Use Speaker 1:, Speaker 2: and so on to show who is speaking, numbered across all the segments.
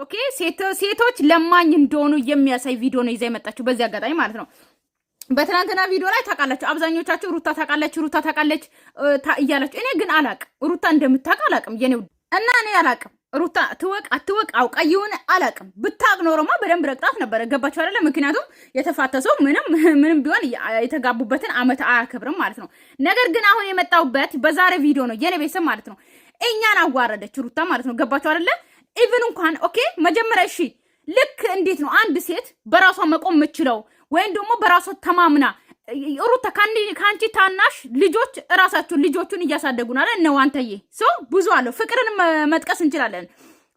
Speaker 1: Okay፣ ሴቶች ለማኝ እንደሆኑ የሚያሳይ ቪዲዮ ነው ይዛ የመጣችው በዚህ አጋጣሚ ማለት ነው። በትናንትና ቪዲዮ ላይ ታውቃላችሁ፣ አብዛኞቻችሁ ሩታ ታውቃለች፣ ሩታ ታውቃለች እያላችሁ፣ እኔ ግን አላቅም፣ ሩታ እንደምታውቅ አላቅም። የኔው እና እኔ አላቅም፣ ሩታ ትወቅ አትወቅ አውቃ ይሁን አላቅም። ብታውቅ ኖሮማ በደንብ ረግጣት ነበረ። ገባችሁ አይደለ? ምክንያቱም የተፋተ ሰው ምንም ምንም ቢሆን የተጋቡበትን አመት አያከብርም ማለት ነው። ነገር ግን አሁን የመጣሁበት በዛሬ ቪዲዮ ነው የኔ ቤተሰብ ማለት ነው። እኛን አዋረደች ሩታ ማለት ነው። ገባችሁ አይደለ? Even እንኳን okay መጀመሪያ እሺ፣ ልክ እንዴት ነው አንድ ሴት በራሷ መቆም የምችለው ወይም ደግሞ በራሷ ተማምና? ሩታ ከአንቺ ታናሽ ልጆች እራሳቸውን ልጆቹን እያሳደጉ ነው አይደል? እነ ዋንተዬ ሰው ብዙ አለው። ፍቅርን መጥቀስ እንችላለን።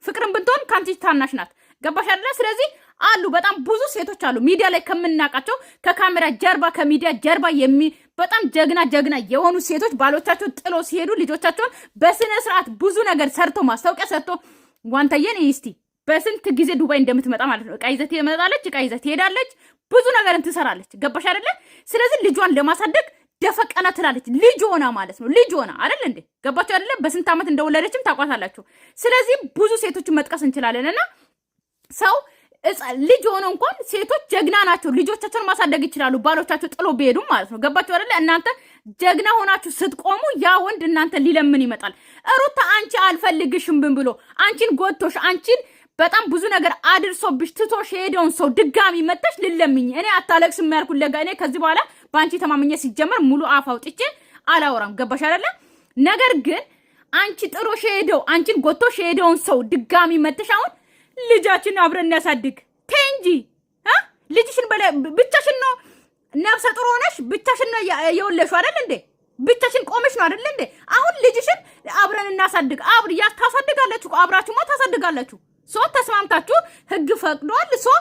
Speaker 1: ፍቅርን ብትሆን ከአንቺ ታናሽ ናት። ገባሽ አይደለ? ስለዚህ አሉ በጣም ብዙ ሴቶች አሉ ሚዲያ ላይ ከምናውቃቸው ከካሜራ ጀርባ ከሚዲያ ጀርባ በጣም ጀግና ጀግና የሆኑ ሴቶች ባሎቻቸውን ጥሎ ሲሄዱ ልጆቻቸውን በስነ ስርዓት ብዙ ነገር ሰርቶ ማስታወቂያ ሰርቶ ዋንተዬን እስቲ በስንት ጊዜ ዱባይ እንደምትመጣ ማለት ነው። እቃ ይዘህ ትመጣለች፣ እቃ ይዘህ ትሄዳለች፣ ብዙ ነገርን ትሰራለች። ገባሽ አይደለ? ስለዚህ ልጇን ለማሳደግ ደፈቀና ትላለች። ልጅ ሆና ማለት ነው። ልጅ ሆና አይደል እንዴ? ገባችሁ አይደለ? በስንት ዓመት እንደወለደችም ታውቋታላችሁ። ስለዚህ ብዙ ሴቶችን መጥቀስ እንችላለን እና ሰው ልጅ ሆኖ እንኳን ሴቶች ጀግና ናቸው። ልጆቻቸውን ማሳደግ ይችላሉ፣ ባሎቻቸው ጥሎ ቢሄዱም ማለት ነው። ገባችሁ አይደለ? እናንተ ጀግና ሆናችሁ ስትቆሙ ያ ወንድ እናንተ ሊለምን ይመጣል። ሩታ አንቺ አልፈልግሽም ብን ብሎ አንቺን ጎድቶሽ አንቺን በጣም ብዙ ነገር አድርሶብሽ ትቶሽ የሄደውን ሰው ድጋሚ መተሽ ልለምኝ እኔ አታለቅስም ያልኩት ለጋ እኔ ከዚህ በኋላ በአንቺ ተማምኜ ሲጀመር ሙሉ አፍ አውጥቼ አላወራም። ገባሽ አይደለ? ነገር ግን አንቺ ጥሎሽ የሄደው አንቺን ጎድቶሽ የሄደውን ሰው ድጋሚ መተሽ አሁን ልጃችን አብረን እናሳድግ ተይ እንጂ ልጅሽን ብቻሽን ነው ነፍሰ ጡር ሆነሽ ብቻሽን ነው የወለድሽው አይደል እንዴ? ብቻሽን ቆመሽ ነው አይደል እንዴ? አሁን ልጅሽን አብረን እናሳድግ። አብር ያ ታሳድጋላችሁ፣ አብራችሁማ ታሳድጋላችሁ። So ተስማምታችሁ ህግ ፈቅዷል። So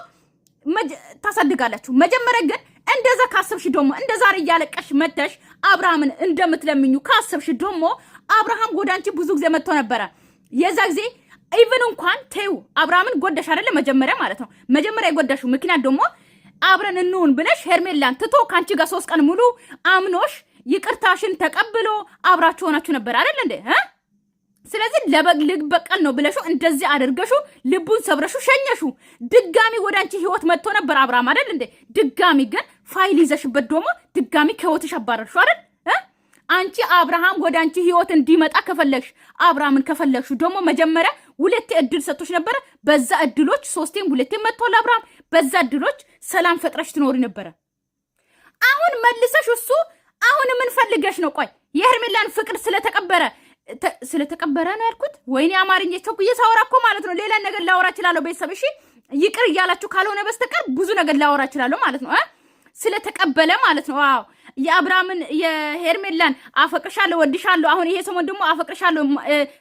Speaker 1: ታሳድጋላችሁ። መጀመሪያ ግን እንደዛ ካሰብሽ ደግሞ እንደ ዛሬ እያለቀሽ መተሽ አብርሃምን እንደምትለምኙ ካሰብሽ ደግሞ አብርሃም ወደ አንቺ ብዙ ጊዜ መጥቶ ነበረ። የዛ ጊዜ even እንኳን ተይው አብርሃምን ጎዳሽ አይደለ? መጀመሪያ ማለት ነው። መጀመሪያ የጎዳሽው ምክንያት ደግሞ አብረን እንሁን ብለሽ ሄርሜላን ትቶ ከአንቺ ጋር 3 ቀን ሙሉ አምኖሽ ይቅርታሽን ተቀብሎ አብራችሁ ሆናችሁ ነበር አይደል እንዴ? ስለዚህ ልበቀል ነው ብለሹ እንደዚህ አድርገሹ ልቡን ሰብረሹ ሸኘሹ። ድጋሚ ወደ አንቺ ህይወት መጥቶ ነበር አብርሃም አይደል እንዴ? ድጋሚ ግን ፋይል ይዘሽበት ደግሞ ድጋሚ ከህይወትሽ አባረርሹ አይደል? አንቺ አብርሃም ወደ አንቺ ህይወት እንዲመጣ ከፈለግሽ አብርሃምን ከፈለግሽ ደግሞ መጀመሪያ ሁለቴ እድል ሰጥቶሽ ነበረ። በዛ እድሎች ሶስቴም ሁለቴም መጥቷል አብርሃም። በዛ እድሎች ሰላም ፈጥረሽ ትኖሪ ነበረ። አሁን መልሰሽ እሱ አሁን ምን ፈልገሽ ነው? ቆይ የሄርሜላን ፍቅር ስለተቀበረ ስለተቀበረ ነው ያልኩት። ወይኔ አማርኛ ቸኩዬ ሳወራ እኮ ማለት ነው ሌላ ነገር ላወራ እችላለሁ። ቤተሰብ እሺ ይቅር እያላችሁ ካልሆነ በስተቀር ብዙ ነገር ላወራ እችላለሁ ማለት ነው። ስለተቀበለ ማለት ነው። አዎ የአብርሃምን የሄርሜላን አፈቅርሻለሁ፣ ወድሻለሁ፣ አሁን ይሄ ሰሞን ደግሞ አፈቅርሻለሁ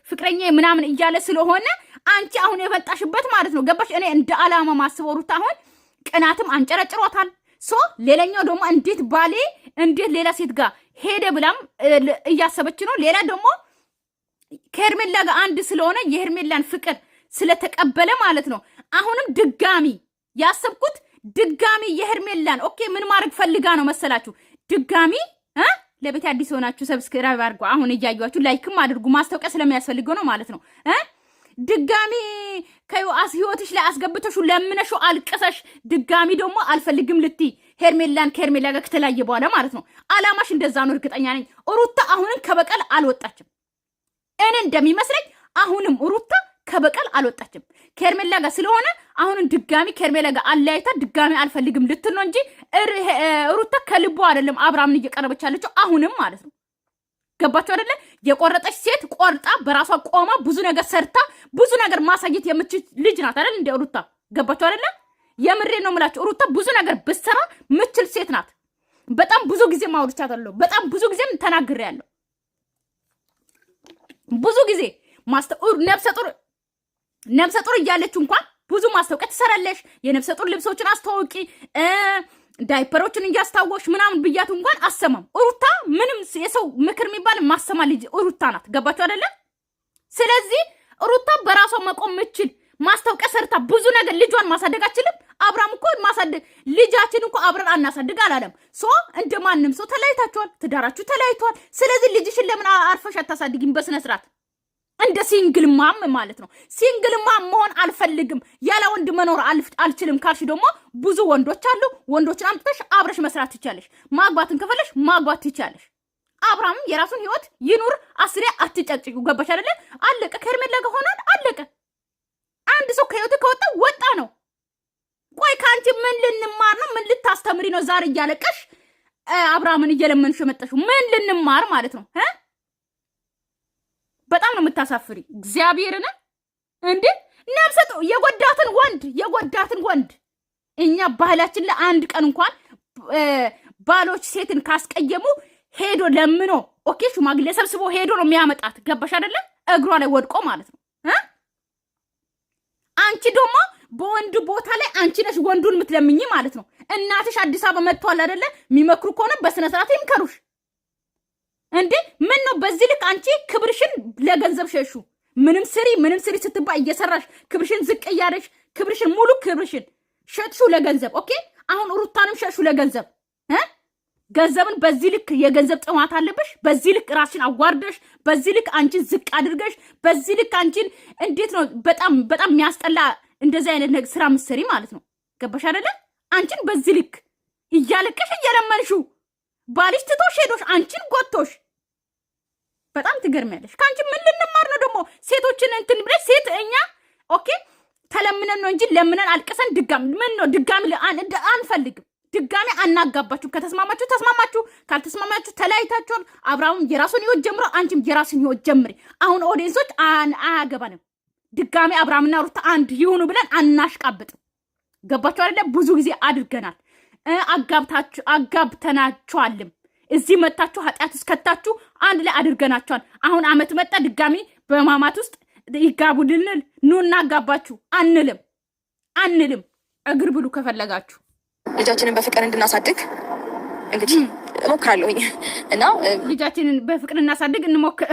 Speaker 1: ፍቅረኛ ምናምን እያለ ስለሆነ አንቺ አሁን የመጣሽበት ማለት ነው። ገባሽ? እኔ እንደ አላማ ማስበው ሩታ አሁን ቅናትም አንጨረጭሮታል። So ሌላኛው ደግሞ እንዴት ባሌ እንዴት ሌላ ሴት ጋር ሄደ ብላም እያሰበች ነው። ሌላ ደግሞ ከሄርሜላ ጋር አንድ ስለሆነ የሄርሜላን ፍቅር ስለተቀበለ ማለት ነው። አሁንም ድጋሚ ያሰብኩት ድጋሚ የሄርሜላን okay፣ ምን ማድረግ ፈልጋ ነው መሰላችሁ? ድጋሚ ለቤት አዲስ ሆናችሁ subscribe አድርጉ። አሁን እያዩችሁ like ም አድርጉ። ማስታወቂያ ስለሚያስፈልገው ነው ማለት ነው። ድጋሚ ከዮአስ ህይወትሽ ላይ አስገብተሹ ለምነሹ አልቅሰሽ ድጋሚ ደግሞ አልፈልግም ልትይ ሄርሜላን ከሄርሜላ ጋር ከተለያየ በኋላ ማለት ነው። አላማሽ እንደዛ ነው፣ እርግጠኛ ነኝ። ሩታ አሁንም ከበቀል አልወጣችም። እኔ እንደሚመስለኝ አሁንም ሩታ ከበቀል አልወጣችም ከሄርሜላ ጋር ስለሆነ አሁንም ድጋሚ ከሄርሜላ ጋር አለያይታ ድጋሚ አልፈልግም ልትል ነው እንጂ ሩታ ከልቦ አይደለም አብርሃምን እየቀረበች ያለችው አሁንም ማለት ነው። ገባችሁ አይደለ? የቆረጠች ሴት ቆርጣ በራሷ ቆማ ብዙ ነገር ሰርታ ብዙ ነገር ማሳየት የምችል ልጅ ናት አይደል? እንደ ሩታ ገባችሁ አይደለ? የምሬ ነው የምላችሁ። ሩታ ብዙ ነገር ብትሰራ ምችል ሴት ናት። በጣም ብዙ ጊዜ ማውርቻታለሁ። በጣም ብዙ ጊዜም ተናግሬያለሁ። ብዙ ጊዜ ነፍሰ ጡር ነፍሰ ጡር እያለች እንኳን ብዙ ማስታወቂያ ትሰራለሽ፣ የነፍሰ ጡር ልብሶችን አስተዋውቂ፣ ዳይፐሮችን እያስታወሽ ምናምን ብያት እንኳን አሰማም። ሩታ ምንም የሰው ምክር የሚባል ማሰማ ልጅ ሩታ ናት። ገባችሁ አይደለም? ስለዚህ ሩታ በራሷ መቆም ምችል ማስታወቂያ ሰርታ ብዙ ነገር ልጇን ማሳደግ አችልም። አብራም እኮ ማሳደግ ልጃችን እኮ አብረን አናሳድግ አላለም። So እንደ ማንም ሰው ተለያይታችኋል፣ ትዳራችሁ ተለያይቷል። ስለዚህ ልጅሽን ለምን አርፈሽ አታሳድጊም በስነ ስርዓት? እንደ single mom ማለት ነው። Single mom መሆን አልፈልግም፣ ያለ ወንድ መኖር አልችልም ካልሽ ደግሞ ብዙ ወንዶች አሉ። ወንዶችን አምጥተሽ አብረሽ መስራት ትቻለሽ። ማግባትን ከፈለሽ ማግባት ትቻለሽ። አብርሃምም የራሱን ህይወት ይኑር። አስሬ አትጨቅጭቁ። ገባሽ አይደለ? አለቀ። ከሄርሜላ ጋር ሆኗል። አለቀ። አንድ ሰው ከህይወት ከወጣ ወጣ ነው። ቆይ ከአንቺ ምን ልንማር ነው? ምን ልታስተምሪ ነው? ዛሬ እያለቀሽ አብርሃምን እየለመንሽ የመጣሽው ምን ልንማር ማለት ነው? በጣም ነው የምታሳፍሪ። እግዚአብሔርን እንዴ ነፍሰ ጡር የጎዳትን ወንድ የጎዳትን ወንድ እኛ ባህላችን ላይ አንድ ቀን እንኳን ባሎች ሴትን ካስቀየሙ ሄዶ ለምኖ፣ okay፣ ሽማግሌ ሰብስቦ ሄዶ ነው የሚያመጣት። ገባሽ አይደለም? እግሯ ላይ ወድቆ ማለት ነው። አንቺ ደግሞ በወንድ ቦታ ላይ አንቺ ነሽ ወንዱን የምትለምኝ ማለት ነው። እናትሽ አዲስ አበባ መጥተዋል አይደለ? የሚመክሩ ከሆነ በስነ ስርዓት ይምከሩሽ። እንዴ ምን ነው በዚህ ልክ አንቺ ክብርሽን ለገንዘብ ሸሹ። ምንም ስሪ ምንም ስሪ ስትባይ እየሰራሽ ክብርሽን ዝቅ እያደረግሽ ክብርሽን ሙሉ ክብርሽን ሸጥሹ ለገንዘብ። Okay፣ አሁን ሩታንም ሸጥሹ ለገንዘብ። ገንዘብን በዚህ ልክ የገንዘብ ጥማት አለብሽ። በዚህ ልክ ራስሽን አዋርደሽ፣ በዚህ ልክ አንቺን ዝቅ አድርገሽ፣ በዚህ ልክ አንቺን እንዴት ነው በጣም በጣም የሚያስጠላ እንደዚህ አይነት ስራ ምሰሪ ማለት ነው። ገባሽ አይደለ? አንቺን በዚህ ልክ እያለቀሽ እየለመንሽው ባልሽ ትቶሽ ሄዶሽ አንቺን ጎቶሽ በጣም ትገርሚያለሽ። ከአንቺ ምን ልንማር ነው ደግሞ? ሴቶችን እንትን ብለሽ ሴት እኛ okay ተለምነን ነው እንጂ ለምነን አልቅሰን ድጋሚ ምን ነው ድጋሚ አንፈልግም። ድጋሚ አናጋባችሁ። ከተስማማችሁ ተስማማችሁ፣ ካልተስማማችሁ ተለያይታችኋል። አብርሃምም የራሱን ህይወት ጀምሮ አንቺም የራሱን ህይወት ጀምሪ። አሁን audience ኦች አያገባንም። ድጋሚ አብርሃምና ሩታ አንድ ይሁኑ ብለን አናሽቃብጥም። ገባችሁ አይደለ? ብዙ ጊዜ አድርገናል። አጋብታችሁ አጋብተናችኋልም። እዚህ መታችሁ ኃጢአት እስከታችሁ አንድ ላይ አድርገናችኋል። አሁን አመት መጣ ድጋሚ በማማት ውስጥ ይጋቡ ልንል ኑ እናጋባችሁ አንልም አንልም። እግር ብሉ ከፈለጋችሁ።
Speaker 2: ልጃችንን በፍቅር እንድናሳድግ እንግዲህ እሞክራለሁኝ እና
Speaker 1: ልጃችንን በፍቅር እናሳድግ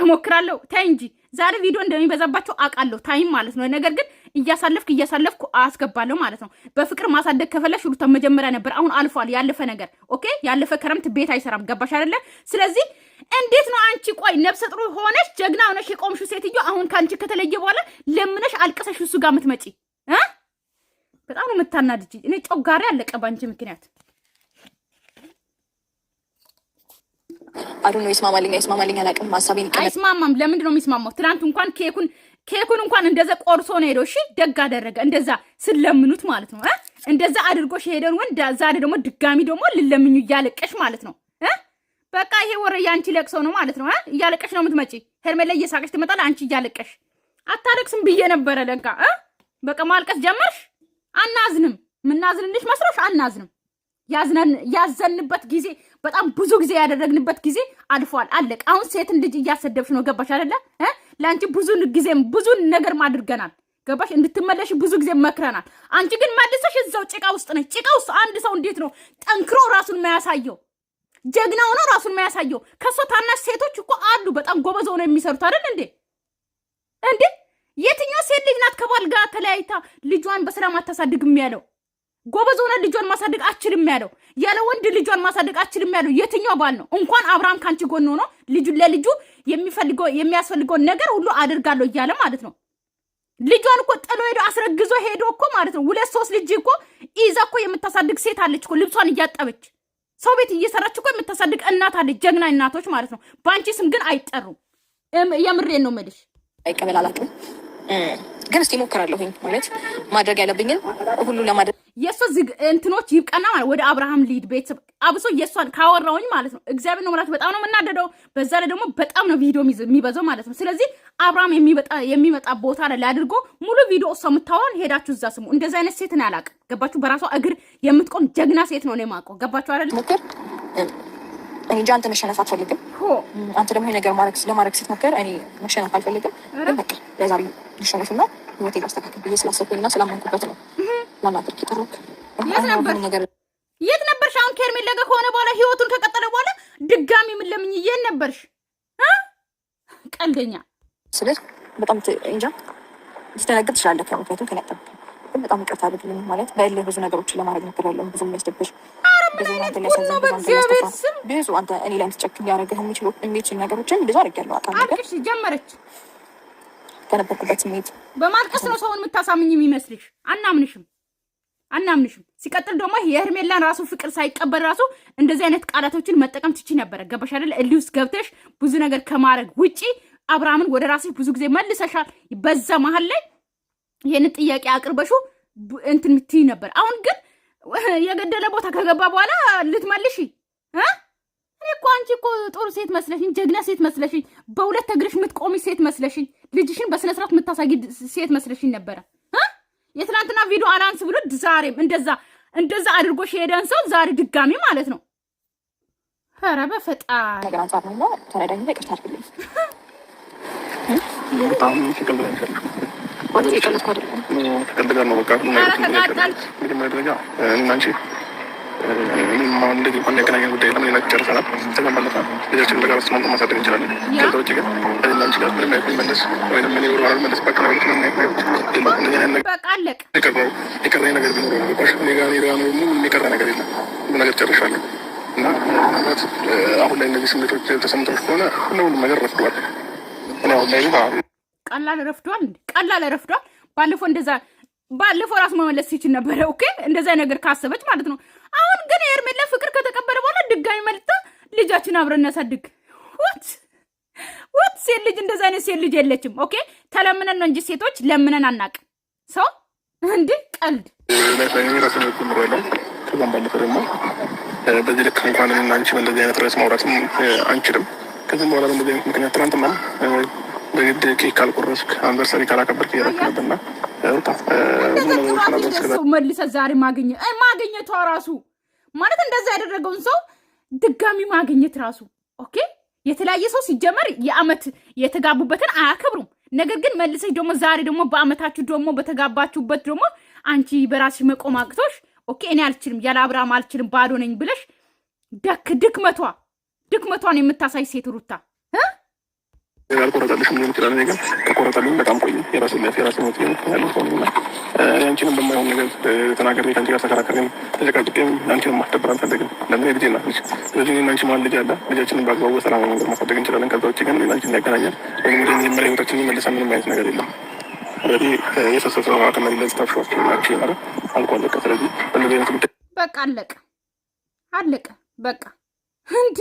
Speaker 1: እሞክራለሁ። ተይ እንጂ ዛሬ ቪዲዮ እንደሚበዛባቸው አውቃለሁ፣ time ማለት ነው። ነገር ግን እያሳለፍክ እያሳለፍኩ አስገባለሁ ማለት ነው። በፍቅር ማሳደግ ከፈለሽ ሩታ መጀመሪያ ነበር። አሁን አልፏል፣ ያለፈ ነገር okay። ያለፈ ክረምት ቤት አይሰራም። ገባሽ አይደለ? ስለዚህ እንዴት ነው አንቺ ቆይ ነፍሰ ጡር ሆነሽ ጀግና ሆነሽ የቆምሽው ሴትዮ አሁን ከአንቺ ከተለየ በኋላ ለምነሽ አልቅሰሽ እሱ ጋር የምትመጪ? በጣም ነው የምታናድጂ። እኔ ጮጋሪ አለቀ በአንቺ ምክንያት።
Speaker 2: አዱ ነው ይስማማልኝ አይስማማልኝ አላውቅም። ሀሳቤን
Speaker 1: አይስማማም። ለምንድን ነው የሚስማማው? ትናንት እንኳን ኬኩን እንኳን እንደዛ ቆርሶ ነው ሄደው። እሺ ደግ አደረገ። እንደዛ ስለምኑት ማለት ነው። እንደዛ አድርጎሽ የሄደን ወንድ ዛሬ ደግሞ ድጋሚ ደግሞ ልለምኙ እያለቀሽ ማለት ነው። በቃ ይሄ ወሬ የአንቺ ለቅሶ ነው ማለት ነው። እያለቀሽ ነው የምትመጪ። ሄርሜላ እየሳቀሽ ትመጣለህ፣ አንቺ እያለቀሽ። አታለቅስም ብዬ ነበረ ለካ። በቃ ማልቀስ ጀመርሽ። አናዝንም። ምናዝንልሽ መስሎሽ? አናዝንም። ያዘንበት ጊዜ በጣም ብዙ ጊዜ ያደረግንበት ጊዜ አልፏል። አለቅ። አሁን ሴትን ልጅ እያሰደብሽ ነው። ገባሽ አይደለ? ለአንቺ ብዙ ጊዜ ብዙ ነገር አድርገናል። ገባሽ? እንድትመለሽ ብዙ ጊዜ መክረናል። አንቺ ግን መልሰሽ እዛው ጭቃ ውስጥ ነሽ። ጭቃ ውስጥ አንድ ሰው እንዴት ነው ጠንክሮ ራሱን የማያሳየው? ጀግና ሆኖ ራሱን የማያሳየው? ከሷ ታናሽ ሴቶች እኮ አሉ፣ በጣም ጎበዝ ሆነው የሚሰሩት አይደል እንዴ? እንዴ የትኛው ሴት ልጅ ናት ከባል ጋር ተለያይታ ልጇን በሰላም አታሳድግም ያለው? ጎበዝ ሆነ ልጇን ማሳደግ አችልም ያለው፣ ያለ ወንድ ልጇን ማሳደግ አችልም ያለው የትኛው ባል ነው? እንኳን አብርሃም ካንቺ ጎን ሆኖ ልጁ ለልጁ የሚፈልገው የሚያስፈልገውን ነገር ሁሉ አድርጋለሁ እያለ ማለት ነው። ልጇን እኮ ጥሎ ሄዶ አስረግዞ ሄዶ እኮ ማለት ነው። ሁለት ሶስት ልጅ እኮ ይዛ እኮ የምታሳድግ ሴት አለች እኮ፣ ልብሷን እያጠበች ሰው ቤት እየሰራች እኮ የምታሳድግ እናት አለች። ጀግና እናቶች ማለት ነው። በአንቺ ስም ግን አይጠሩም። የምሬን ነው የምልሽ።
Speaker 2: አይቀበል አላውቅም፣ ግን እስቲ እሞክራለሁኝ ማለት ማድረግ ያለብኝን ሁሉ ለማድረግ
Speaker 1: የእሷ እንትኖች ይብቃና ማለት ወደ አብርሃም ሊድ ቤተሰብ አብሶ የእሷን ካወራውኝ ማለት ነው። እግዚአብሔር ነው የምላችሁ፣ በጣም ነው የምናደደው። በዛ ላይ ደግሞ በጣም ነው ቪዲዮ የሚበዛው ማለት ነው። ስለዚህ አብርሃም የሚመጣ ቦታ ላይ አድርጎ ሙሉ ቪዲዮ እሷ የምታወራውን ሄዳችሁ እዛ ስሙ። እንደዚህ አይነት ሴት ነው ያላቅም። ገባችሁ? በራሷ እግር የምትቆም ጀግና ሴት ነው እኔ የማውቀው። ገባችሁ አይደል?
Speaker 2: ሞክር። እኔ እንጃ አንተ መሸነፍ አትፈልግም። አንተ ደግሞ ይሄ ነገር ለማድረግ ስትሞክር እኔ መሸነፍ አልፈልግም። ግን በቃ ለዛሬ ልሸነፍና ህይወቴ ላስተካክል ብዬ ስላሰብኩኝና ስላመንኩበት ነው ላናግርህ የጠራሁት።
Speaker 1: የት ነበርሽ? አሁን ከሄርሜላ ጋር ከሆነ በኋላ ህይወቱን ከቀጠለ በኋላ ድጋሚ ምን ለምኝ? የት ነበርሽ? ቀልደኛ
Speaker 2: ስልህ በጣም እንጃ ልትደነግጥ ትችላለህ። ምክንያቱም ከእኔ አትጠብቅም። ግን በጣም ይቅርታ አድርግልኝ። ማለት በእልህ ብዙ ነገሮችን ለማድረግ ሞክሬያለሁ። ብዙ የሚያስደብር፣ ብዙ አንተ ሊያሳዝን፣ ብዙ አንተ ሊያስከፋ፣ ብዙ አንተ እኔ ላይ እንድትጨክን ሊያደርግህ የሚችል ነገሮችን ብዙ አድርጌያለሁ። አውቃለሁ።
Speaker 1: ጀመረች።
Speaker 2: ከነበርኩበት ስሜት
Speaker 1: በማልቀስ ነው ሰውን የምታሳምኝ የሚመስልሽ? አናምንሽም፣ አናምንሽም። ሲቀጥል ደግሞ የሄርሜላን ራሱ ፍቅር ሳይቀበል ራሱ እንደዚህ አይነት ቃላቶችን መጠቀም ትቺ ነበረ። ገባሽ አይደለ? እልህ ውስጥ ገብተሽ ብዙ ነገር ከማድረግ ውጪ አብርሃምን ወደ ራስሽ ብዙ ጊዜ መልሰሻል። በዛ መሀል ላይ ይህንን ጥያቄ አቅርበሹ እንትን ምትይ ነበር። አሁን ግን የገደለ ቦታ ከገባ በኋላ ልትመልሺ እ እኔ እኮ አንቺ እኮ ጥሩ ሴት መስለሽኝ፣ ጀግና ሴት መስለሽኝ፣ በሁለት እግርሽ የምትቆሚ ሴት መስለሽኝ፣ ልጅሽን በስነ ስርዓት የምታሳጊ ሴት መስለሽኝ ነበረ። የትናንትና ቪዲዮ አላንስ ብሎ ዛሬም እንደዛ እንደዛ አድርጎሽ የሄደን ሰው ዛሬ ድጋሚ ማለት ነው። ኧረ በፈጣሪ
Speaker 2: ነገር አንጻር ነው እና ተረዳኝና ይቅርታ አድርግልኝ።
Speaker 3: በጣም
Speaker 2: ማለት የቀለድኩ አይደለም።
Speaker 3: ከቀልድ ጋር ነው። በቃ መጀመሪያ ደረጃ እኔና አንቺ እንደዚህ እንኳን ያገናኘን ጉዳይ የለም። ሌላ ጨርሰናል። ከዛም ባለፈ ልጃችንን በጋራ ተስማምተን ማሳደግ እንችላለን። ከዛ ውጭ ግን እኔና አንቺ ጋር ምንም አይነት የሚመለስ ወይም እኔ ወደ ኋላ ልመለስባቸው ነገሮች ምንም አይነት ነገሮች የሉም። እንደዚህ አይነት
Speaker 1: በቃ አለቀ።
Speaker 3: የቀረኝ ነገር ቢኖር ነው ገባሽ? እኔ ጋር እኔ ጋር ምንም የቀረ ነገር የለም። ሁሉ ነገር ጨርሻለሁ። እና ምናልባት አሁን ላይ እነዚህ ስሜቶች ተሰምተውሽ ከሆነ ለሁሉም ነገር ረፍዷል። እኔ አሁን ላይ
Speaker 1: ቀላል ረፍዷል እንዴ? ቀላል ረፍዷል። ባለፈው እንደዛ ባለፈው ራሱ መመለስ ሲችል ነበረ። Okay እንደዛ ነገር ካሰበች ማለት ነው። አሁን ግን የሄርሜላ ፍቅር ከተቀበለ በኋላ ድጋሚ መልጣ ልጃችን አብረን እናሳድግ። What what ሴት ልጅ እንደዛ አይነት ሴት ልጅ የለችም። Okay ተለምነን ነው እንጂ ሴቶች ለምነን አናውቅም። ሰው እንዴ ቀልድ
Speaker 3: life ላይ እኔ ራሴን ጀምሬያለሁ። ከዛም ባለፈ ደግሞ በዚህ ልክ እንኳን እኔና አንቺ በእንደዚህ አይነት ርዕስ ማውራትም አንችልም። ከዚህም በኋላ በእንደዚህ አይነት ምክንያት ትናንትና በግድ ኬክ ካልቆረስክ anniversary ካላከበርክ እያደረክ ነበርና ሩታ ብዙ
Speaker 1: እንደዛ
Speaker 3: ነገሮችን
Speaker 1: ጥሯት
Speaker 3: አብረን
Speaker 1: ሄደ ሰው መልሰ ዛሬ ማግኘቷ ራሱ ማለት እንደዛ ያደረገውን ሰው ድጋሚ ማግኘት ራሱ okay። የተለያየ ሰው ሲጀመር የአመት የተጋቡበትን አያከብሩም። ነገር ግን መልሰሽ ደግሞ ዛሬ ደግሞ በአመታችሁ ደግሞ በተጋባችሁበት ደግሞ አንቺ በራስሽ መቆም አቅቶሽ okay እኔ አልችልም ያለ አብርሃም አልችልም ባዶ ነኝ ብለሽ ድክመቷን የምታሳይ ሴት ሩታ እ
Speaker 3: ያልቆረጠልሽም ሊሆን ይችላል። እኔ ግን ከቆረጠልኝ በጣም ቆየ። የራሴን life የራሴን ህይወት እየኖርኩ ያለሁ ሰው ነኝ እና እኔ አንቺንም በማይሆን ነገር ተናግሬ ከአንቺ ጋር ተከራክሬም ተጨቃጭቄም አንቺንም ማስደበር አልፈልግም። ለምን የልጄ እናት ነች። ስለዚህ እኔና አንቺ መሀል ልጅ አለ። ልጃችንን በአግባቡ በሰላማዊ መንገድ ማሳደግ እንችላለን። ከዛ ውጭ ግን እኔና አንቺን ያገናኛል ወይም ወደ መጀመሪያ ህይወታችንን መልሰን ምንም አይነት ነገር የለም። ስለዚህ የፈሰሰ ውሃ ከመሬት ላይ ስታፍሺው ማለት አልቋል። በቃ ስለዚህ በእንደዚህ አይነት ጉዳይ
Speaker 1: በቃ አለቀ አለቀ በቃ እንዴ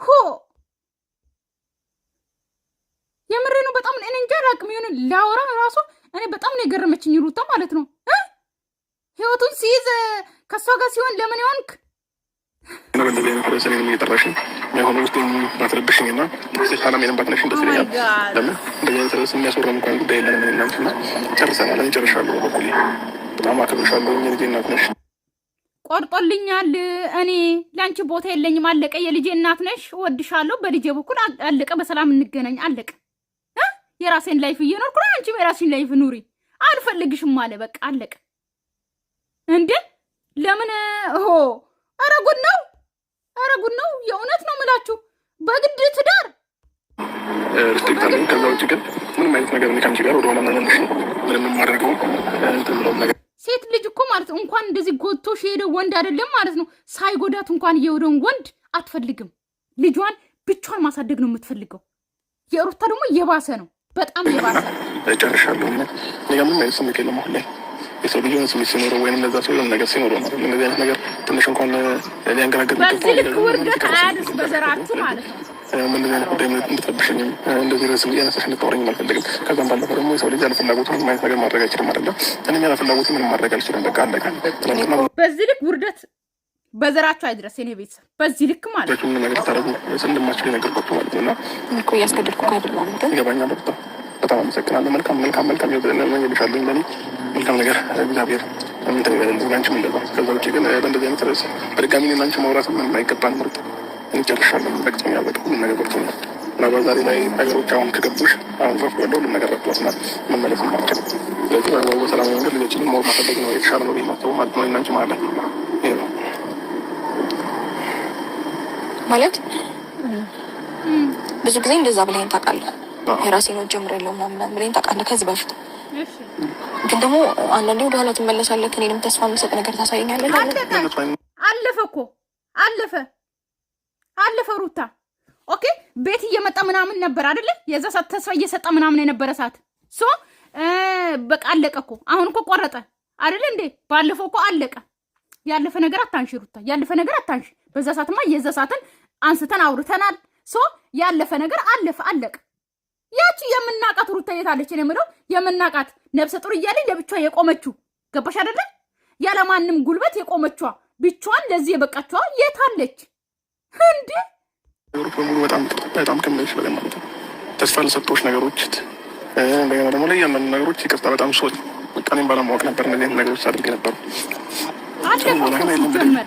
Speaker 1: ሆ የምሬ ነው። በጣም እኔ እንጃ አላውቅም። የሆነ ላወራ ራሱ እኔ በጣም ነው የገረመችኝ ሩታ ማለት ነው እ ህይወቱን ሲይዝ ከእሷ ጋር ሲሆን ለምን ይሆንክ
Speaker 3: ነው በእንደዚህ አይነት ርዕስ እኔንም እየጠራሽኝ የሆነ ውስጥ ባትረብሽኝ እና ሰላሜንም ባትነሽኝ ደስ
Speaker 1: Oh my
Speaker 3: ይለኛል።
Speaker 1: God.
Speaker 3: ለምን እንደዚህ አይነት ርዕስ የሚያስወራም እንኳን ጉዳይ የለንም እኔና አንቺ እና ጨርሰናል። እኔ ጨርሻለሁ በበኩሌ በጣም አከብርሻለሁ። የልጄ እናት ነሽ።
Speaker 1: ቆርጦልኛል። እኔ ለአንቺ ቦታ የለኝም። አለቀ። የልጄ እናት ነሽ፣ እወድሻለሁ። በልጄ በኩል አለቀ። በሰላም እንገናኝ። አለቀ። እ የራሴን life እየኖርኩ ነው። አንቺም የራስሽን life ኑሪ። አልፈልግሽም አለ። በቃ አለቀ። እንዴ ለምን ሆ ኧረ ጉድ ነው! ኧረ ጉድ ነው! የእውነት ነው የምላችሁ በግድ ትዳር
Speaker 3: Respect አለኝ። ከዛ ውጭ ግን ምንም አይነት ነገር እኔ ከአንቺ ጋር ወደኋላ መመለሽ ምንም የማደርገው እንትን ብለውም ነገር
Speaker 1: ሴት ልጅ እኮ ማለት እንኳን እንደዚህ ጎድቶሽ የሄደ ወንድ አይደለም ማለት ነው። ሳይጎዳት እንኳን የሄደውን ወንድ አትፈልግም። ልጇን ብቻዋን ማሳደግ ነው የምትፈልገው። የሩታ ደግሞ የባሰ ነው፣ በጣም የባሰ ነው።
Speaker 3: ጨርሻለሁ። እና እኔ ጋር ምንም አይነት ስሜት የለም አሁን ላይ። የሰው ልጅ የሆነ ስሜት ሲኖረው ወይም ለዛ ሰው የሆነ ነገር ሲኖረው ነው። እንደዚህ አይነት ነገር ትንሽ እንኳን ሊያንገራግር
Speaker 1: በዚህ ልክ ውርደት አያድርስ በዘራችሁ ማለት ነው።
Speaker 3: በእንደዚህ አይነት ጉዳይ እንድትረብሽኝም እንደዚህ ርዕስ እያነሳሽ እንድታወራኝም አልፈልግም። ከዛም ባለፈ ደግሞ የሰው ልጅ ያለ ፍላጎቱ ምንም አይነት ነገር ማድረግ አይችልም አይደለም። እኔም ያለ ፍላጎቱ ምንም ማድረግ አልችልም። በቃ አለቀ። ትናንትና
Speaker 1: በዚህ ልክ ውርደት በዘራችሁ አይድረስ የኔ ቤተሰብ፣ በዚህ ልክ ማለት ነው።
Speaker 3: ምንም ነገር ታደረጉ እንደማችል የነገርኳችሁ ማለት ነው እና
Speaker 2: እኔ እኮ እያስገደድኩ አይደለም ግን
Speaker 3: ይገባኛል። በጣም በጣም አመሰግናለሁ። መልካም መልካም መልካም ህይወት እመኝልሻለሁ። ለእኔ መልካም ነገር እግዚአብሔር እንትን ይበልልኝ፣ ለአንቺም እንደዛ። ከዛ ውጭ ግን በእንደዚህ አይነት ርዕስ በድጋሚ እኔና አንቺ ማውራት ምንም አይገባንም። ምርጥ እኔ ጨርሻለሁ። በቅቶኛል። በቃ ሁሉም ነገር በቅቶኛል። ምናልባት ዛሬ ላይ ነገሮች አሁን ከገቡሽ አሁን ረፍዷል፣ ሁሉም ነገር ረፍዷል እና መመለስም አልችልም። ስለዚህ በአግባቡ በሰላማዊ መንገድ ልጆችንም more ማሳደግ ነው የተሻለ ነው ብዬ የማስበው ማለት ነው። እኔና አንቺ መሀል ላይ ይሄ ነው።
Speaker 2: ማለት ብዙ ጊዜ እንደዛ ብለኸኝ ታውቃለህ። የራሴን ህይወት ጀምሬያለሁ ምናምን ብለኸኝ ታውቃለህ ከዚህ በፊት። ግን ደግሞ አንዳንዴ ወደኋላ ትመለሳለህ። እኔንም ተስፋ የሚሰጥ ነገር ታሳየኛለህ።
Speaker 1: አለፈ እኮ አለፈ አለፈ። ሩታ okay፣ ቤት እየመጣ ምናምን ነበር አይደለ? የዛ ሰዓት ተስፋ እየሰጠ ምናምን የነበረ ሰዓት So በቃ አለቀ እኮ አሁን እኮ ቆረጠ አይደል እንዴ? ባለፈው እኮ አለቀ። ያለፈ ነገር አታንሺ ሩታ፣ ያለፈ ነገር አታንሺ። በዛ ሰዓትማ የዛ ሰዓትን አንስተን አውርተናል። So ያለፈ ነገር አለፈ፣ አለቀ። ያቺ የምናቃት ሩታ የት አለች? እኔ የምለው የምናቃት ነፍሰ ጡር እያለኝ ለብቻዋ የቆመችው ገባሽ አይደለ? ያለማንም ጉልበት የቆመችዋ ብቻዋን ለዚህ የበቃችዋ የት አለች እንዴ?
Speaker 3: ነገሮች በሙሉ በጣም በጣም ከምልሽ በላይ ማለት ነው። ተስፋ ለሰጠሁሽ ነገሮች እንደገና ደግሞ ለእያንዳንዱ ነገሮች ይቅርታ በጣም sorry። በቃ እኔም ባለማወቅ ነበር እነዚህ አይነት ነገሮች አድርጌ ነበሩ
Speaker 1: አለፈ እኮ ሲጀመር።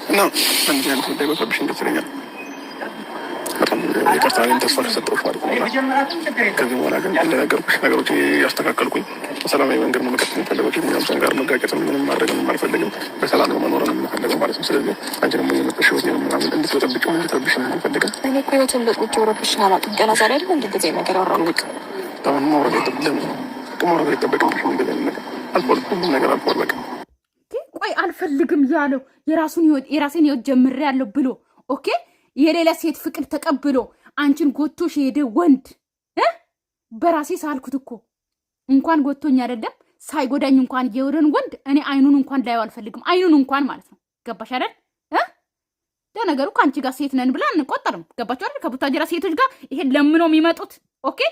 Speaker 3: እና በእንደዚህ አይነት ጉዳይ በሰብሽን ደስ ይለኛል። በጣም ይቅርታ እኔም ተስፋ ከሰጠሁሽ ማለት ነው። እና ከዚህ በኋላ ግን እንደነገርኩሽ ነገሮችን ያስተካከልኩኝ በሰላማዊ መንገድ ነው መቀጠል የምፈልገው። ከየትኛውም ሰው ጋር መጋጨትም ምንም ማድረግም አልፈልግም። በሰላም ነው መኖር የምፈልገው ማለት ነው። ስለዚህ አንቺ ደግሞ የመጣሽ ህይወት ምናምን እንድትበጠብጪው እንድትረብሽ አልፈልግም።
Speaker 2: እኔ እኮ ህይወትን በጥብጬ ረብሼ አላውቅም። ገና ዛሬ አይደል እንደ እንደዚህ ነገር ያወራው።
Speaker 3: በቃ አሁን ማውራት አይጠበቅም። ማውራት አይጠበቅብሽም። እንደዚህ አይነት ነገር አልፏል። ሁሉም ነገር አልፏል። በቃ
Speaker 1: ቆይ አልፈልግም ያለው የራሱን ህይወት የራሴን ህይወት ጀምሬያለሁ ብሎ okay፣ የሌላ ሴት ፍቅር ተቀብሎ አንቺን ጎቶሽ የሄደ ወንድ እ በራሴ ሳልኩት እኮ እንኳን ጎቶኝ አይደለም ሳይጎዳኝ እንኳን የወደን ወንድ እኔ አይኑን እንኳን ላየው አልፈልግም። አይኑን እንኳን ማለት ነው። ገባሽ አይደል? እ ለነገሩ ከአንቺ ጋር ሴት ነን ብላ አንቆጠርም። ገባችሁ አይደል? ከቡታጀራ ሴቶች ጋር ይሄ ለምኖ የሚመጡት okay፣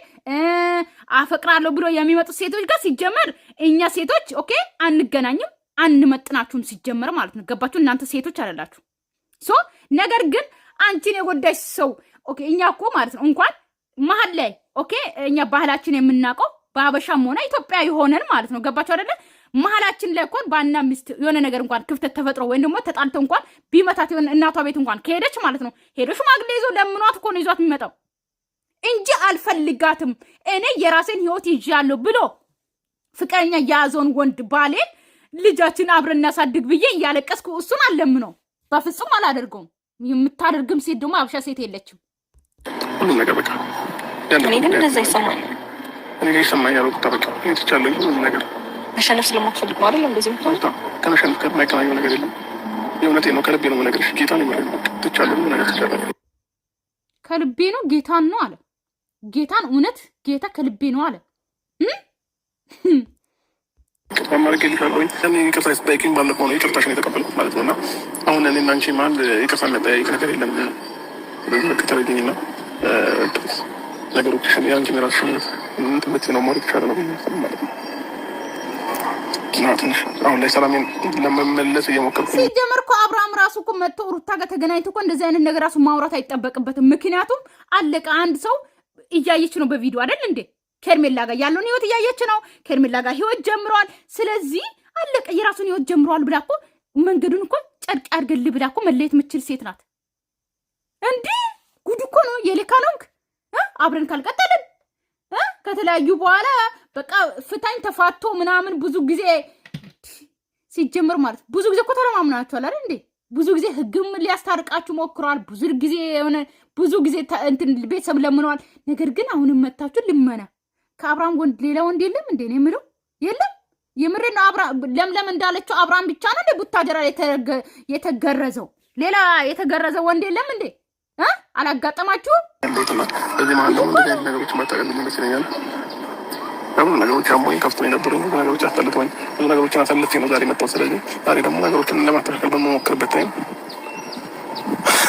Speaker 1: አፈቅራለሁ ብሎ የሚመጡት ሴቶች ጋር ሲጀመር እኛ ሴቶች okay አንገናኝም፣ አንመጥናችሁም ሲጀመር ማለት ነው። ገባችሁ? እናንተ ሴቶች አይደላችሁ። So ነገር ግን አንቺን የጎዳሽ ሰው okay፣ እኛ እኮ ማለት ነው እንኳን መሀል ላይ okay፣ እኛ ባህላችን የምናውቀው በሀበሻም ሆነ ኢትዮጵያ የሆነን ማለት ነው። ገባችሁ አይደለ? መሀላችን ላይ እንኳን ባልና ሚስት የሆነ ነገር እንኳን ክፍተት ተፈጥሮ ወይም ደግሞ ተጣልተው እንኳን ቢመታት የሆነ እናቷ ቤት እንኳን ከሄደች ማለት ነው ሄዶ ሽማግሌ ይዞ ለምኗት እኮ ነው ይዟት የሚመጣው እንጂ አልፈልጋትም እኔ የራሴን ህይወት ይዣለሁ ብሎ ፍቅረኛ የያዘውን ወንድ ባሌን ልጃችን አብረን እናሳድግ ብዬ እያለቀስኩ እሱን አለምነው በፍጹም አላደርገውም። የምታደርግም ሴት ደግሞ አብሻ ሴት የለችም።
Speaker 3: ሁሉም ነገር በቃ
Speaker 2: እኔ ግን እንደዛ ይሰማኛል።
Speaker 3: እኔ ጋር ይሰማኛል። ወቅታ በቃ እኔ ትቻለሁ ሁሉም ነገር
Speaker 2: መሸነፍ ስለማትፈልግ ነው አይደል? እንደዚህ የምትሆነው።
Speaker 3: ከመሸነፍ ጋር የማይገናኘው ነገር የለም። የእውነቴን ነው፣ ከልቤ ነው የምነግርሽ። ጌታ ነው የምልህ። ትቻለሁ፣ ሁሉም ነገር ትቻለሁ።
Speaker 1: ከልቤ ነው ጌታን ነው አለ። ጌታን እውነት ጌታ ከልቤ ነው አለ።
Speaker 3: ይቅርታ አድርጌልሻለሁኝ። እኔ ይቅርታ ስጠይቅኝ ባለፈው ነው ይቅርታሽን የተቀበልኩት ማለት ነው። እና አሁን እኔና አንቺ መሀል ይቅርታ የሚያጠያይቅ ነገር የለም። ስለዚህ በቃ ተረጂኝና ነገሮችሽን የአንቺን የራስሽን ትምህርት ነው more የተሻለ ነው ማለት ነው። እና ትንሽ አሁን ላይ ሰላሜን ለመመለስ እየሞከርኩ
Speaker 1: ሲጀመር እኮ አብርሃም ራሱ እኮ መጥቶ ሩታ ጋር ተገናኝቶ እኮ እንደዚህ አይነት ነገር ራሱ ማውራት አይጠበቅበትም። ምክንያቱም አለቀ። አንድ ሰው እያየች ነው በቪዲዮ አይደል እንዴ? ከሄርሜላ ጋር ያለውን ህይወት እያየች ነው። ከሄርሜላ ጋር ህይወት ጀምረዋል። ስለዚህ አለቀ፣ የራሱን ህይወት ጀምረዋል ብላ እኮ መንገዱን እኮ ጨርቅ ያድርግልህ ብላ እኮ መለየት የምችል ሴት ናት። እንዲህ ጉድ እኮ ነው። የሌካ ነውክ አብረን ካልቀጠልን ከተለያዩ በኋላ በቃ ፍታኝ ተፋቶ ምናምን ብዙ ጊዜ ሲጀምር ማለት ብዙ ጊዜ እኮ ተለማምናችኋል አይደል እንዴ? ብዙ ጊዜ ህግም ሊያስታርቃችሁ ሞክረዋል። ብዙ ጊዜ የሆነ ብዙ ጊዜ እንትን ቤተሰብ ለምነዋል። ነገር ግን አሁንም መታችሁ ልመና ከአብርሃም ወንድ ሌላ ወንድ የለም እንዴ ነው የምለው። የለም የምሬ ነው። ለምለም እንዳለችው አብርሃም ብቻ ነው እንደ ቡታጀራ የተገረዘው? ሌላ የተገረዘ ወንድ የለም እንዴ? አላጋጠማችሁም?
Speaker 3: ያለሁትና በዚህ መሀል ደግሞ እንደዚህ አይነት ነገሮችን ባታቀልኝ ደስ ይለኛል። ብዙ ነገሮች አሞኝ ከፍቶ የነበሩኝ ብዙ ነገሮች አስጠልተውኝ ብዙ ነገሮችን አሳልፌ ነው ዛሬ የመጣሁት። ስለዚህ ዛሬ ደግሞ ነገሮችን ለማስተካከል በምሞክርበት time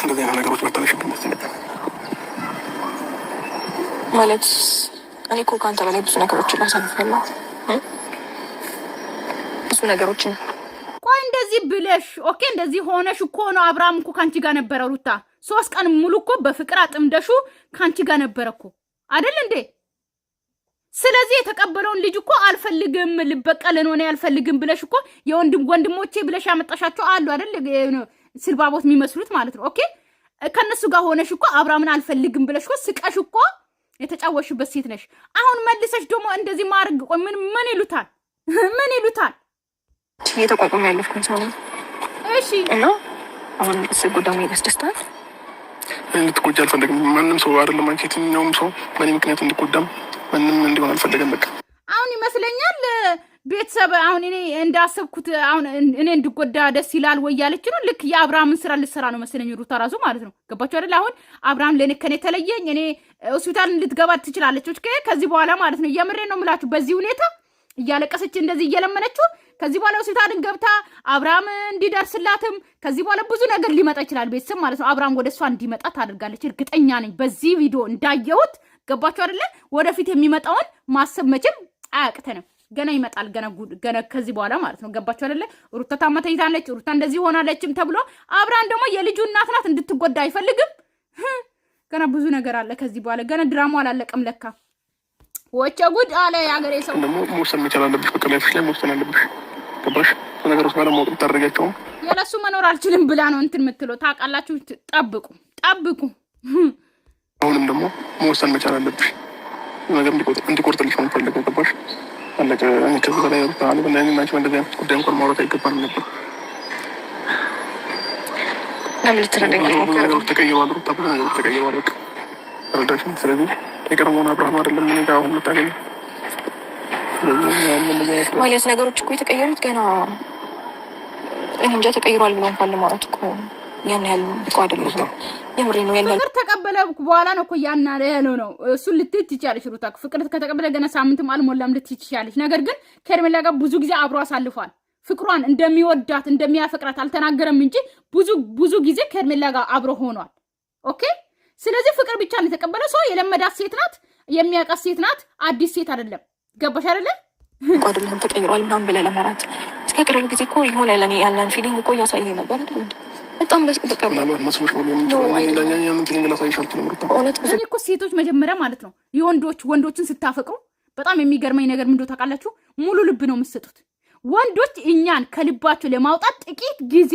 Speaker 3: እንደዚህ አይነት ነገሮች ባታነሺብኝ ደስ ይለኛል።
Speaker 2: ማለት እኔ እኮ ከአንተ በላይ ብዙ ነገሮችን ላሳልፋለሁ፣ ብዙ ነገሮችን።
Speaker 1: ቆይ እንደዚህ ብለሽ okay፣ እንደዚህ ሆነሽ እኮ ነው አብርሃም እኮ ከአንቺ ጋር ነበረ ሩታ። 3 ቀን ሙሉ እኮ በፍቅር አጥምደሹ ከአንቺ ጋር ነበረ እኮ አይደል እንዴ? ስለዚህ የተቀበለውን ልጅ እኮ አልፈልግም ልበቀል ነው እኔ አልፈልግም ብለሽ እኮ የወንድም ወንድሞቼ ብለሽ ያመጣሻቸው አሉ አይደል? ስልባቦት የሚመስሉት ማለት ነው። Okay፣ ከእነሱ ጋር ሆነሽ እኮ አብርሃምን አልፈልግም ብለሽ እኮ ስቀሽ እኮ የተጫወሽበት ሴት ነሽ። አሁን መልሰሽ ደግሞ እንደዚህ ማድረግ ቆይ ምን ምን ይሉታል? ምን ይሉታል?
Speaker 2: እየተቋቋመ ያለፍኩኝ ሰው ነኝ።
Speaker 1: እሺ
Speaker 2: እና አሁን ስጎዳ መሄድ ያስደስታል።
Speaker 3: እንድትጎጂ አልፈለግም። ማንም ሰው አይደለም አንቺ፣ የትኛውም ሰው በእኔ ምክንያት እንዲጎዳም ማንም እንዲሆን አልፈለግም። በቃ
Speaker 1: አሁን ይመስለኛል ቤተሰብ አሁን እኔ እንዳሰብኩት አሁን እኔ እንድጎዳ ደስ ይላል ወይ ያለች ነው። ልክ የአብርሃምን ስራ ልሰራ ነው መሰለኝ ሩታ ራሱ ማለት ነው። ገባችሁ አይደል? አሁን አብርሃም ለእኔ ከኔ ተለየኝ፣ እኔ ሆስፒታል ልትገባ ትችላለች ከዚህ በኋላ ማለት ነው። የምሬ ነው የምላችሁ። በዚህ ሁኔታ እያለቀሰች እንደዚህ እየለመነችው ከዚህ በኋላ ሆስፒታልን ገብታ አብርሃም እንዲደርስላትም ከዚህ በኋላ ብዙ ነገር ሊመጣ ይችላል። ቤተሰብ ማለት ነው። አብርሃም ወደ እሷ እንዲመጣ ታደርጋለች፣ እርግጠኛ ነኝ። በዚህ ቪዲዮ እንዳየሁት ገባችሁ አይደለ? ወደፊት የሚመጣውን ማሰብ መቼም አያቅተንም። ገና ይመጣል። ገና ገና ከዚህ በኋላ ማለት ነው። ገባችሁ አይደለ? ሩታ ታማ ተኝታለች፣ ሩታ እንደዚህ ሆናለችም ተብሎ አብርሃም ደግሞ የልጁ እናት ናት፣ እንድትጎዳ አይፈልግም። ገና ብዙ ነገር አለ ከዚህ በኋላ ገና ድራማው አላለቀም ለካ። ወቸ ጉድ አለ የሀገሬ ሰው።
Speaker 3: ደግሞ መወሰን መቻል አለብሽ። በቃ life ሽ ላይ መወሰን አለብሽ። ገባሽ? ነገሮች ባለማወቅ ብታደርጊያቸውም
Speaker 1: ያለሱ መኖር አልችልም ብላ ነው እንትን የምትለው ታውቃላችሁ። ጠብቁ ጠብቁ።
Speaker 3: አሁንም ደግሞ መወሰን መቻል አለብሽ። ነገር እንዲቆርጥልሽ ነው የምፈልገው። ገባሽ? አለቀ። ከዚህ በላይ በእናንቺ በእንደዚህ አይነት ጉዳይ እንኳን ማውራት አይገባንም ነበር። ብዙ ነገሮች ተቀይረዋል። ሩታ ብዙ ነገሮች ተቀይረዋል። በቃ ተረዳሽኝ? ስለዚህ የቀድሞውን አብርሃም አይደለም እኔ ጋር አሁን የምታገኘው
Speaker 2: ማለት ነገሮች እኮ የተቀየሩት ገና እኔ እንጃ ተቀይሯል ብሎ እንኳን ለማውራት እኮ ያን ያህል ብቁ አይደለም። የምሬ ነው። ያን
Speaker 1: ፍቅር ተቀበለ በኋላ ነው እኮ ያን ያለው ነው። እሱን ልትይ ትችያለሽ ሩታ። ፍቅር ከተቀበለ ገና ሳምንትም አልሞላም ልትይ ትችያለሽ። ነገር ግን ከሄርሜላ ጋር ብዙ ጊዜ አብሮ አሳልፏል። ፍቅሯን እንደሚወዳት እንደሚያፈቅራት አልተናገረም እንጂ ብዙ ብዙ ጊዜ ከሄርሜላ ጋር አብሮ ሆኗል። Okay። ስለዚህ ፍቅር ብቻ ነው የተቀበለ ሰው። የለመዳት ሴት ናት፣ የሚያውቃት ሴት ናት፣ አዲስ ሴት አይደለም። ገባሽ አይደለ?
Speaker 2: ብቁ አይደለም ተቀይሯል ምናምን ብለህ ለማውራት እስከ ቅርብ ጊዜ እኮ የሆነ ለእኔ ያለን feeling እኮ እያሳየኝ ነበር አይደል? በጣም
Speaker 1: እኔ እኮ ሴቶች መጀመሪያ ማለት ነው የወንዶች ወንዶችን ስታፈቅሩ በጣም የሚገርመኝ ነገር ምንድን ታውቃላችሁ? ሙሉ ልብ ነው የምትሰጡት። ወንዶች እኛን ከልባቸው ለማውጣት ጥቂት ጊዜ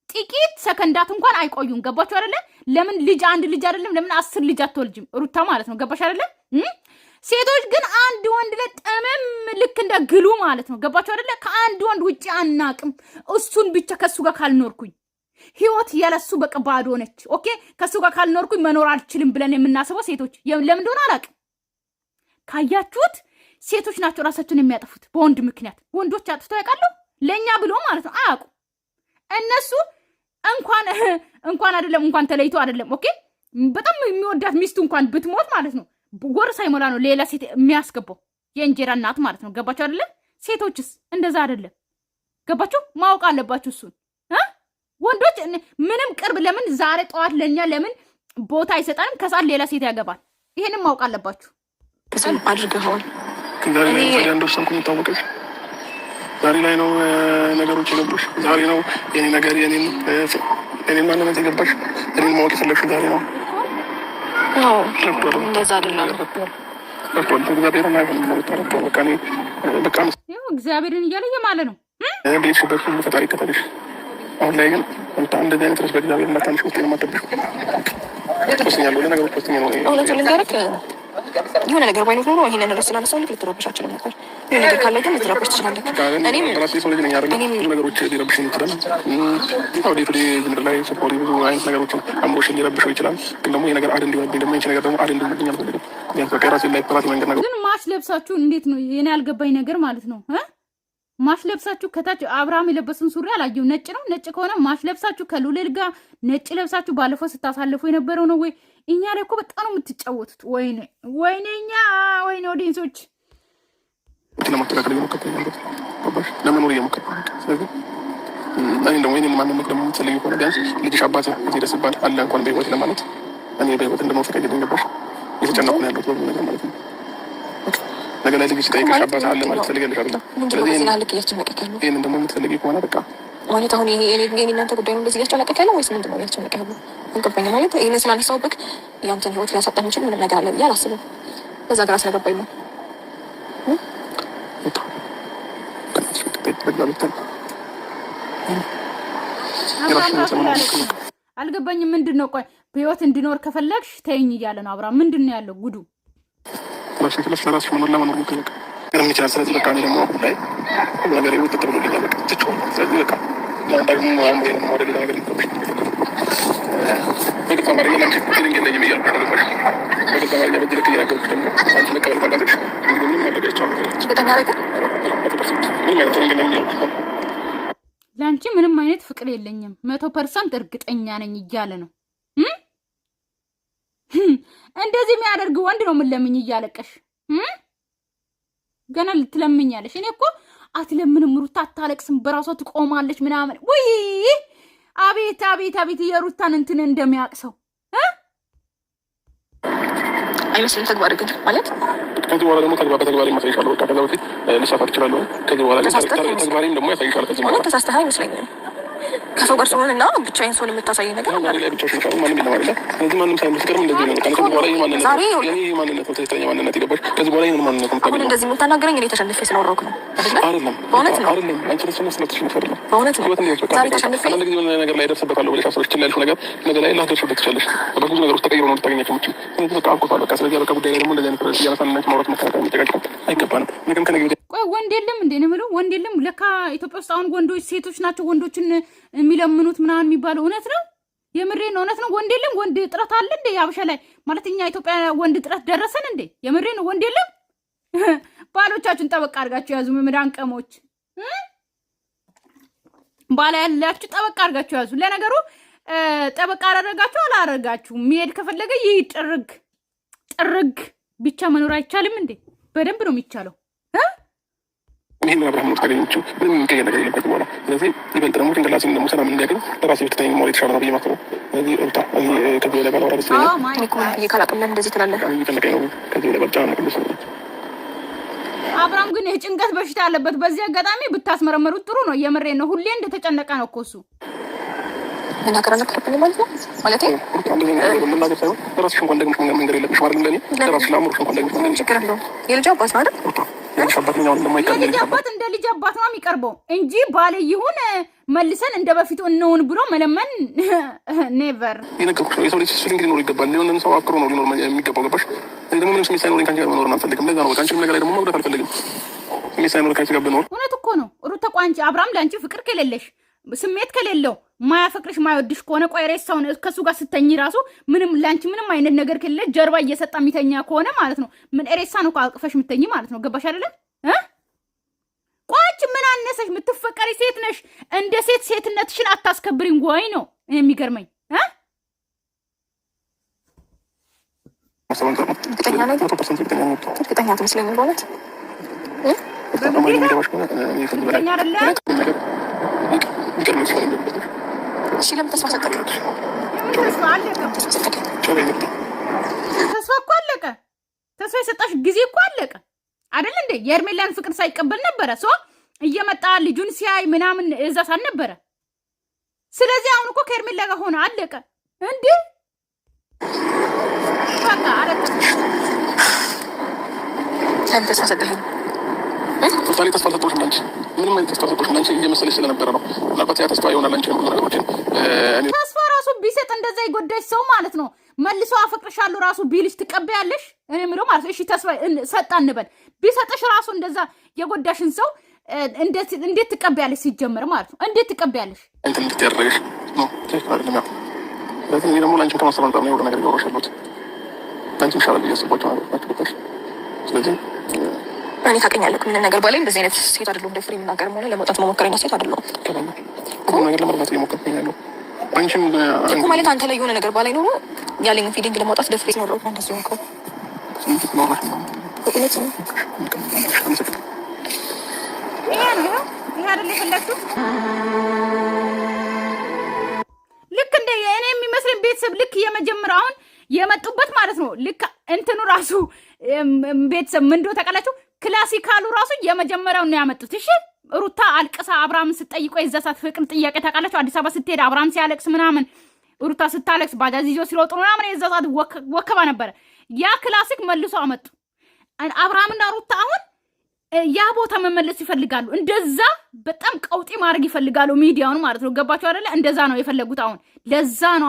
Speaker 1: ጥቂት ሰከንዳት እንኳን አይቆዩም። ገባችሁ አይደለ? ለምን ልጅ አንድ ልጅ አይደለም ለምን 10 ልጅ አትወልጅም ሩታ ማለት ነው። ገባሽ አይደለ? ሴቶች ግን አንድ ወንድ ላይ ጥምም ልክ እንደ ግሉ ማለት ነው። ገባችሁ አይደለ? ከአንድ ወንድ ውጭ አናቅም። እሱን ብቻ ከእሱ ጋር ካልኖርኩኝ ህይወት ያለሱ በቃ ባዶ ነች። Okay ከእሱ ጋር ካልኖርኩኝ መኖር አልችልም ብለን የምናስበው ሴቶች ለምን እንደሆነ አላቅም። ካያችሁት ሴቶች ናቸው ራሳቸውን የሚያጠፉት በወንድ ምክንያት። ወንዶች አጥፍተው ያውቃሉ? ለእኛ ብሎ ማለት ነው አያውቁ። እነሱ እንኳን እንኳን አይደለም እንኳን ተለይቶ አይደለም okay በጣም የሚወዳት ሚስቱ እንኳን ብትሞት ማለት ነው ወር ሳይሞላ ነው ሌላ ሴት የሚያስገባው የእንጀራ እናት ማለት ነው። ገባችሁ አይደለም? ሴቶችስ እንደዛ አይደለም። ገባችሁ? ማወቅ አለባችሁ እሱን። ወንዶች ምንም ቅርብ ለምን ዛሬ ጠዋት ለእኛ ለምን ቦታ አይሰጠንም? ከሰዓት ሌላ ሴት ያገባል። ይሄንም ማወቅ አለባችሁ።
Speaker 2: አድርገኸዋል።
Speaker 3: ዛሬ ላይ እንደወሰንኩኝ ይታወቃል። ዛሬ ላይ ነው ነገሮች የገቡሽ። ዛሬ ነው የኔ ነገር የኔን ማንነት የገባሽ። እኔን ማወቅ የፈለግሽው ዛሬ ነው።
Speaker 2: እንደዛ አይደለም።
Speaker 1: እግዚአብሔርን እያለ እየማለ ነው
Speaker 3: ቤትሽበት ሁሉ ፈጣሪ ይከተልሽ። አሁን ላይ ግን እንደዚህ አይነት ርስ በእግዚአብሔር እንዳታንሽ ውስጥ የማጠብሽ ወስኛለሁ። ለነገሮች ወስኜ ነው።
Speaker 2: እውነቱን ልንገርህ የሆነ ነገር ባይኖር ኖሮ ይሄንን ርዕስ ስላነሳሁ ልክ ልትረብሽ አችልም ነበር። የሆነ ነገር ካለ ግን ልትረብሽ ትችላለህ። እኔም
Speaker 3: ራሴ ሰው ልጅ ነኝ አይደለ? ብዙ ነገሮች ሊረብሽኝ ይችላል። ያው day to day ምድር ላይ ስትኖሪ ብዙ አይነት ነገሮችን አእምሮሽን ሊረብሸው ይችላል። ግን ደግሞ ይሄ ነገር add እንዲሆንብኝ ደግሞ ይሄ ነገር ደግሞ add እንዲሆንብኝ አልፈልግም። ቢያንስ በቃ የራሴን life በራሴ መንገድ ነገር
Speaker 1: ግን match ለብሳችሁ እንዴት ነው የኔ ያልገባኝ ነገር ማለት ነው እ match ለብሳችሁ ከታች አብርሃም የለበሰውን ሱሪ አላየው። ነጭ ነው። ነጭ ከሆነ match ለብሳችሁ ከሉሌል ጋር ነጭ ለብሳችሁ ባለፈው ስታሳልፉ የነበረው ነው ወይ? እኛ ላይ እኮ በጣም ነው የምትጫወቱት። ወይኔ ወይኔ፣ እኛ ወይኔ፣ audience ኦች
Speaker 3: ለማስተካከል እየሞከርኩ ነው ያለሁት። ገባሽ? ለመኖር እየሞከርኩ ነው። ስለዚህ እኔ ደግሞ የእኔን ማንነት ደግሞ የምትፈልጊ ከሆነ ቢያንስ ልጅሽ አባት እዚህ ደስ ይባል አለ እንኳን በህይወት ለማለት እኔ በህይወት እንደመሆን ፈቀጅልኝ። ገባሽ? እየተጨነኩ ነው ያለሁት በብዙ ነገር ማለት ነው። ነገ ላይ ልጅሽ ሲጠይቅሽ አባት አለ ማለት ትፈልጊያለሽ አይደለ? ስለዚህ ይህንን ደግሞ የምትፈልጊ ከሆነ በቃ
Speaker 2: ማለት አሁን ይሄ የኔ እናንተ ጉዳይ ነው እንደዚህ እያስጨነቀክ ያለው ወይስ ምንድን ነው እያስጨነቀ ያለው? አልገባኝም። ማለት ይህንን ስላነሳሁብህ ያንተን ህይወት ሊያሳጣ የሚችል ምንም ነገር አለ ብዬ አላስብም። በዛ ግራ ስለገባኝ ነው።
Speaker 1: አልገባኝም። ምንድን ነው ቆይ፣ በህይወት እንዲኖር ከፈለግሽ ተይኝ እያለ ነው አብርሃም። ምንድን ነው ያለው ጉዱ?
Speaker 3: ራስሽን ችለሽ ለራስሽ መኖር ለመኖር ሞክሪ። በቃ ምንም ይችላል። ስለዚህ በቃ እኔ ደግሞ አሁን ላይ ሁሉ ነገር ውጥጥ ብሎልኛል። በቃ ትቼዋለሁ። ስለዚህ በቃ ደግሞ አእምሮዬንም ወደ ሌላ ነገር ሊረብሽ በግልጽ አማርኛ ለአንቺ feeling የለኝም እያልኩሽ ነው። ገባሽ? በግልጽ አማርኛ በዚህ ልክ እየነገርኩሽ ደግሞ አንቺ መቀበል ካቃተሽ እንግዲህ ምንም ማድረግ አይቻልም።
Speaker 2: እርግጠኛ አይደለም።
Speaker 3: 100%። ምንም አይነት feeling የለኝም እያልኩሽ ነው።
Speaker 1: ለአንቺ ምንም አይነት ፍቅር የለኝም፣ 100% እርግጠኛ ነኝ እያለ ነው። እንደዚህ የሚያደርግ ወንድ ነው የምንለምኝ እያለቀሽ ገና ልትለምኛለሽ። እኔ እኮ አትለምንም ሩታ፣ አታለቅስም፣ በራሷ ትቆማለች ምናምን። ውይ አቤት አቤት አቤት የሩታን እንትን እንደሚያቅሰው
Speaker 2: አይመስልም። ተግባር ግን ማለት
Speaker 3: ከዚህ በኋላ ደግሞ ተግባር በተግባር የማሳይሻለሁ። በቃ ከዛ በፊት ልሳሳት እችላለሁ። ከዚህ በኋላ ግን ተግባሬም ደግሞ ያሳይሻል። ከዚህ በኋላ
Speaker 2: ተሳስተህ አይመስለኝም። ከሰው ጋር ስሆን እና ብቻዬን ስሆን የምታሳየኝ ነገር
Speaker 3: ዛሬ ላይ ብቻሽን ሳይሆን ማንም የለም አይደለ? ስለዚህ ማንም ሳይሆን ሲቀርም እንደዚህ ነው። ከዚህ በኋላ ይህ ማንነት ነው፣ የኔ ይህ ማንነት ነው፣ ትክክለኛ ማንነት የገባሽ። ከዚህ በኋላ ይህንን ማንነት ነው
Speaker 2: አሁን
Speaker 3: የምታገኘው።
Speaker 2: እንደዚህ የምታናገረኝ እኔ ተሸንፌ ስለወረኩ ነው አይደለ?
Speaker 3: አይደለም፣
Speaker 2: በእውነት ነው።
Speaker 3: አይደለም። አንቺ ተሸንፍ ስለተሸነፍሽ አይደለም።
Speaker 2: በእውነት ነው።
Speaker 3: ህይወት እንዴት በቃ
Speaker 2: ዛሬ ተሸንፌ
Speaker 3: አንዳንድ ጊዜ የሆነ ነገር ላይ ደርስበታለሁ ብለሽ አስበሽ ችላ ያልሽው ነገር ነገ ላይ ላትደርሽበት ትችላለሽ። በብዙ ነገሮች ተቀይሮ ነው ልታገኛቸው የምችል። ስለዚህ በቃ አብቅቷል። በቃ ስለዚህ በቃ ጉዳይ ላይ ደግሞ እንደዚህ አይነት ርዕስ እያነሳን እናንተ ማውራት መከራከር መጨቃጨቅ አይገባንም። ነገም ከነገ ወዲያ
Speaker 1: ቆይ ወንድ የለም እንዴ ነው የምለው? ወንድ የለም ለካ ኢትዮጵያ ውስጥ አሁን ወንዶች ሴቶች ናቸው ወንዶችን የሚለምኑት ምናምን የሚባለው እውነት ነው? የምሬን እውነት ነው። ወንድ የለም? ወንድ እጥረት አለ እንዴ ሀበሻ ላይ? ማለት እኛ ኢትዮጵያ ወንድ እጥረት ደረሰን እንዴ? የምሬን ወንድ የለም? ባሎቻችሁን ጠበቅ አድርጋችሁ ያዙ። መዳን ቀሞች ባላ ያላችሁ ጠበቅ አድርጋችሁ ያዙ። ለነገሩ ጠበቅ አላደረጋችሁ አላደረጋችሁ የሚሄድ ከፈለገ ይህ ጥርግ ጥርግ ብቻ መኖር አይቻልም እንዴ? በደንብ ነው የሚቻለው።
Speaker 3: ይህንን አብርሃም ነው ታገኘችው። ምንም የሚቀየር ነገር የለም ከዚህ በኋላ። ስለዚህ ይበልጥ ደግሞ ጭንቅላቴን ደግሞ ሰላም እንዲያገኝ ለራሴ ብትተኝ more የተሻለ ነው ብዬ ማስበው። ስለዚህ ሩታ እኔ ከዚህ በላይ ባላወራ ደስ ይለኛል።
Speaker 1: Oh my
Speaker 2: እኔ እኮ ምን ብዬ ካላቅም ለምን እንደዚህ ትላለህ?
Speaker 3: በጣም እየጨነቀኝ ነው። ከዚህ በላይ ባልጨናነቅ ደስ ይለኛል።
Speaker 1: አብርሃም ግን የጭንቀት በሽታ አለበት። በዚህ አጋጣሚ ብታስመረመሩት ጥሩ ነው። የምሬን ነው። ሁሌ እንደተጨነቀ ነው እኮ እሱ።
Speaker 2: መናገር አልነበረብኝም ማለት ነው ማለቴ
Speaker 3: ሩታ እንደዚህ አይነት ነገር መናገር ሳይሆን ለራስሽ እንኳን ደግመሽ መንገር የለብሽም አይደለም? ለእኔ ለራስሽ ለአእምሮሽ እንኳን ደግመሽ
Speaker 2: ምንም
Speaker 3: መንገር
Speaker 2: ችግር የለውም። የልጅ አባት ነው አይደል?
Speaker 3: ሩታ የልጅ አባት ነኝ። አሁን እንደማይቀር
Speaker 1: የልጅ አባት እንደ ልጅ አባት ነው የሚቀርበው እንጂ ባሌ ይሁን መልሰን እንደ በፊቱ እንሁን ብሎ መለመን never።
Speaker 3: የነገርኩሽ ነው። የሰው ልጅ feeling ሊኖር ይገባል። የሆነን ሰው አፍቅሮ ነው ሊኖር የሚገባው። ገባሽ? እኔ ደግሞ ምንም ስሜት ሳይኖረኝ ከአንቺ ጋር መኖርን አልፈልግም። ለዛ ነው በቃ አንቺንም ነገር ላይ ደግሞ መጉዳት አልፈልግም። ስሜት ሳይኖር ከአንቺ ጋር ብኖር
Speaker 1: እውነት እኮ ነው ሩታ። ቆይ አንቺ አብርሃም ለአንቺ ፍቅር ከሌለሽ፣ ስሜት ከሌለው፣ ማያፈቅርሽ ማይወድሽ ከሆነ፣ ቆይ ሬሳውን ከእሱ ጋር ስተኝ ራሱ ምንም ለአንቺ ምንም አይነት ነገር ከሌለ፣ ጀርባ እየሰጣ የሚተኛ ከሆነ ማለት ነው ምን ሬሳ ነው እኮ አቅፈሽ የምተኝ ማለት ነው። ገባሽ አይደለም እ? ቆይ አንቺ ምን አነሰሽ? የምትፈቀሪ ሴት ነሽ። እንደ ሴት ሴትነትሽን አታስከብሪም ወይ ነው እኔ የሚገርመኝ እ?
Speaker 3: ማሰብ አንጻር ነው።
Speaker 2: እርግጠኛ ነህ?
Speaker 3: 100% እርግጠኛ ነኝ። ሩታ
Speaker 2: እርግጠኛ አትመስለኝም በእውነት።
Speaker 3: አማርኛ የሚገባሽ ከሆነ እኔ ከዚህ በላይ
Speaker 1: እርግጠኛ አይደለም?
Speaker 3: ነገር ይቅር ነው ይሻላል።
Speaker 2: እሺ ለምን ተስፋ ሰጠህ?
Speaker 1: የምን ተስፋ አለቀ?
Speaker 2: ተስፋ ሰጠህ?
Speaker 3: ቻው በይ ሩታ።
Speaker 1: ተስፋ እኮ አለቀ። ተስፋ የሰጣሽ ጊዜ እኮ አለቀ አይደል እንዴ? የሄርሜላን ፍቅር ሳይቀበል ነበረ so እየመጣ ልጁን ሲያይ ምናምን እዛ ሳል ነበረ። ስለዚህ አሁን እኮ ከሄርሜላ ጋር ሆነ፣ አለቀ እንዴ፣ በቃ አለቀ።
Speaker 2: ለምን ተስፋ ሰጠኸኝ?
Speaker 3: ሩታ እኔ ተስፋ አልሰጠሁሽም ለአንቺ፣ ምንም አይነት ተስፋ አልሰጠሁሽም። ለአንቺ እየመሰለሽ ስለነበረ ነው። ምናልባት ያ ተስፋ ይሆናል አንቺ ብዙ ነገሮችን እኔ
Speaker 1: ተስፋ ራሱ ቢሰጥ እንደዛ የጎዳሽ ሰው ማለት ነው መልሶ አፈቅርሻለሁ ራሱ ቢልሽ ትቀበያለሽ? እኔ የምለው ማለት ነው እሺ ተስፋ ሰጣ እንበል፣ ቢሰጥሽ ራሱ እንደዛ የጎዳሽን ሰው እንዴት ትቀበያለሽ? ሲጀመር ማለት ነው እንዴት ትቀበያለሽ?
Speaker 3: እንትን እንድትይ ያደረገሽ ነው። ትክክል አይደለም። ያው ስለዚህ እኔ ደግሞ ለአንቺም ከማሰብ አንጻር ነው የሆነ ነገር እያወራሽ ያለሁት። ለአንቺም ይሻላል ብዬ ያሰብኳቸው ነገሮች ናቸው። ገባሽ? ስለዚህ
Speaker 2: እኔ ታውቀኛለህ፣ ምንም ነገር ባላይ እንደዚህ አይነት ሴት አይደለሁም። ደፍሬ የምናገርም ሆነ ለመውጣት መሞከር አይነት ሴት አይደለሁም።
Speaker 3: ይገባኛል። ሁሉ ነገር ለመረዳት እየሞከርኩኝ ያለው አንቺም
Speaker 2: እኮ ማለት አንተ ላይ የሆነ ነገር ባላይ ኖሮ ያለኝ feeling ለማውጣት ደፍሬ ኖረው እንደዚህ ሆንከው። እውነት ነው።
Speaker 3: አመሰግናለሁ።
Speaker 1: ይሄ ነው፣ ይሄ አይደል የፈለግሽው? ልክ እንደ እኔ የሚመስለኝ ቤተሰብ ልክ የመጀመሪያው አሁን የመጡበት ማለት ነው። ልክ እንትኑ ራሱ ቤተሰብ ምን እንደሆነ ታውቃላችሁ? ክላሲካሉ ራሱ የመጀመሪያውን ነው ያመጡት። እሺ ሩታ አልቅሳ አብርሃምን ስትጠይቀው የዛ ሰዓት ፍቅር ጥያቄ ታውቃላችሁ? አዲስ አበባ ስትሄድ አብርሃም ሲያለቅስ ምናምን፣ ሩታ ስታለቅስ ባጃጅ ይዞ ሲሮጡ ምናምን የዛ ሰዓት ወከባ ነበረ። ያ classic መልሶ አመጡ። አብርሃምና ሩታ አሁን ያ ቦታ መመለስ ይፈልጋሉ። እንደዛ በጣም ቀውጢ ማድረግ ይፈልጋሉ ሚዲያውን ማለት ነው። ገባችሁ አይደለ? እንደዛ ነው የፈለጉት አሁን። ለዛ ነው።